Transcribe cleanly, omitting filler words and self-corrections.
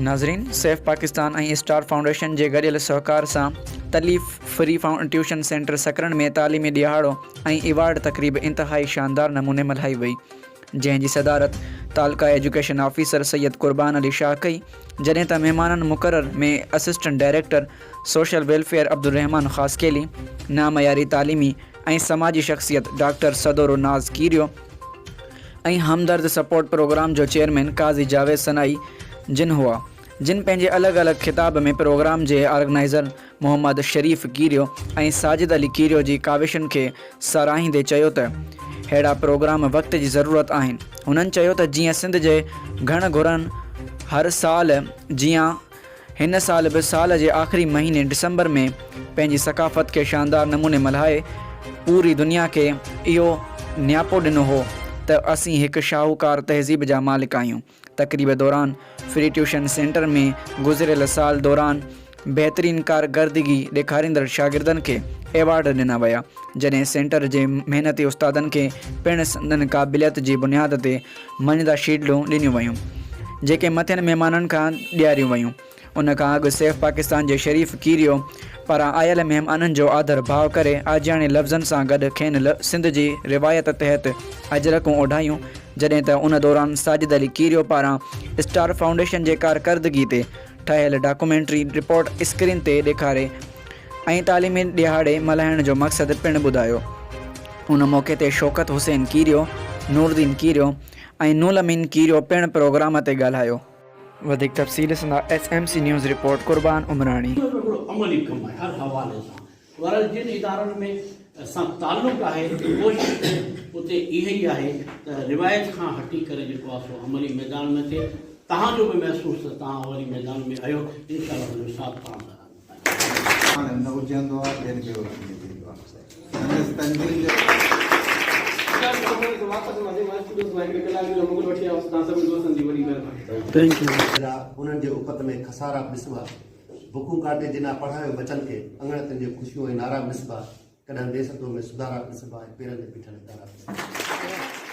ناظرين سيف Pakistan ۽ star foundation جي گڏيل سهڪار سان تليف فري ٽيوشن سينٽر سڪرنڊ ۾ تعليمي ڏهاڙو ۽ ايوارڊ تقريب انتهائي شاندار نموني ملهائي وئي جنهن جي صدارت تعلقه ايجوڪيشن آفيسر سيد قربان علي شاهه ڪئي جڏهن ته مهمانن مقرر ۾ assistant director social welfare Abdulrahman Khaskheli, نامياري تعليمي ۽ سماجي شخصيت ڊاڪٽر صدورو ناز ڪيريو ۽ همدرد سپورٽ پروگرام جو چيئرمين قاضي جاويد سنائي جن هئا جن پنهنجي الڳ الڳ خطاب ۾ پروگرام جي آرگنائيزر محمد شريف ڪيريو ۽ ساجد علي ڪيريو جي ڪاوشن کي ساراهيندي چيو ته ههڙا پروگرام وقت جي ضرورت آهن هنن چيو ته جيئن سنڌ جي گهڻ گهرن هر سال جيان هن سال به سال جي آخري مهيني ڊسمبر ۾ پنهنجي ثقافت کي شاندار نموني ملهائي پوري دنيا کي اهو نياپو ڏنو هو ته اسين هڪ شاهوڪار تهذيب جا مالڪ آهيون. تقريب دوران فري ٽيوشن سينٽر ۾ گذريل سال دوران بهترين ڪارڪردگي ڏيکاريندڙ شاگردن کي ايوارڊ ڏنا ويا جڏهن سينٽر جي محنتي استادن کي پڻ سندن قابليت جي بنياد تي مڃتا شيلڊون ڏنيون ويون، جيڪي مٿين مهمانن کان ڏياريون ويون. ان کان اڳ سيف پاڪستان جي شريف ڪيريو پاران آيل مهمانن جو آڌر ڀاء ڪري آجياڻي لفظن سان گڏ کين سنڌ جي روايت تحت اجرڪون اوڍايون، جڏهن ته ان دوران ساجد علي ڪيريو پاران اسٽار فائونڊيشن جي ڪارڪردگي تي ٺاهيل ڊاڪومينٽري رپورٽ اسڪرين تي ڏيکاري ۽ تعليمي ڏهاڙي ملهائڻ جو مقصد پڻ ٻڌايو. ان موقعي تي شوڪت حسين ڪيريو، نوردين ڪيريو ۽ نولامين ڪيريو پڻ پروگرام تي ڳالهايو. وڌيڪ تفصيل ڏسندا S M C news report Qurban Umrani. اهو به هڪڙو عملي ڪم آهي هر حوالي سان بهرحال جن ادارن ۾ سان تعلق آهي ڪوشش اتي اها ئي آهي ته روايت کان هٽي ڪري جيڪو آهي سو عملي ميدان ۾ ٿئي تهان جو به محسوس ته تهان وري ميدان ۾ آهيو انشاء الله منهنجو ساٿ تهان سان رهندو. پاڻ نه اجهندو آ ٻين کي روشني ڏيندو آ سندس تنظيم جو. انهن جي اپت ۾ خسارا به ڏسبا، بکون ڪاٽي جن آ پڙهايو ٻچن کي، اڱڻ تن جي خوشيون ۽ نعرا به ڏسبا، ڪڏهن ديس تو ۾ سڌارا به ڏسبا ۽ پيرن تي بيٺل ادارا به ڏسبا.